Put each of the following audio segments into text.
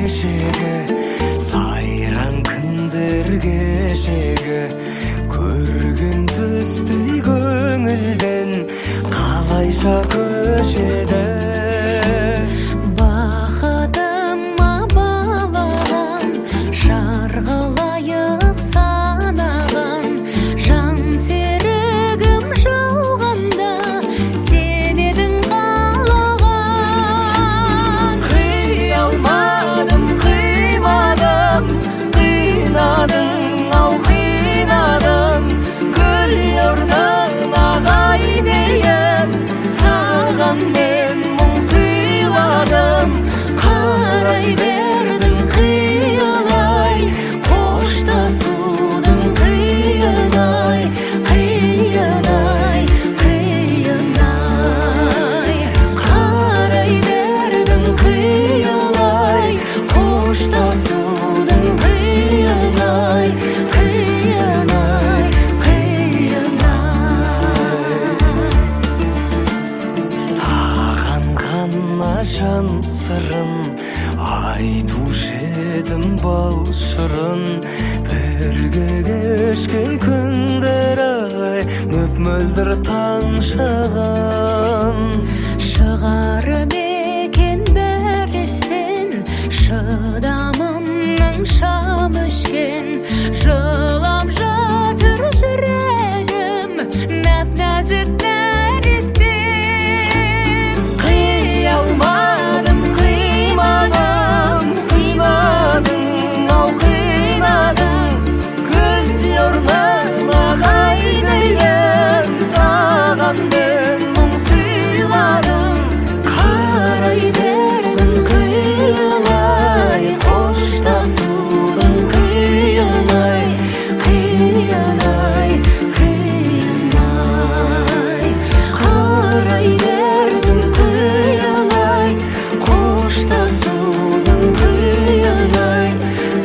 кешегі, сайран күндер кешегі. Көрген түстей көңілден қалайша көшеді. Бақытыма балаған, жарға лайық санаған, жан серігім жалғанда сен едің қалаған. Қия алмадым, қимадым, қинадың ау, қинадың. Гүл орнына қайтейін, саған мен мұң сыйладым. Қарай бердің қиялай, қоштасудың қиын-ай, қиын-ай, қиын-ай. Қарай бердің қиялай, қоштасудың қиын-ай, қиын-ай, қиын-ай. Саған ғана жан сырын айтушы едім, бал шырын. Бірге кешкен күндер ай, мөп мөлдір таң шағын. Шығар ма екен бір естен шыдамымның шам өшкен? Жылап жатыр жүрегім, нәп нәзік нәрестем. Қия алмадым, қимадым, қинадың ау, қинадың. Гүл орнына қайтейін, саған мен мұң сыйладым. Қарай бердің қиялай, қоштасудың қиын-ай, қиын-ай, қиын-ай. Қарай бердің қиялай, қоштасудың қиын-ай,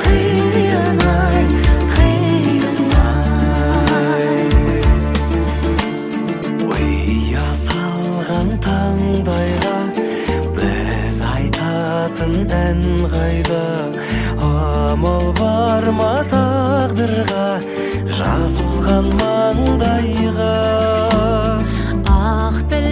қиын-ай, қиын-ай. Ұя салған таңдайға біз айтатын ән қайда? Амал бар ма тағдырға, жазылған маңдайға? Ақ тіл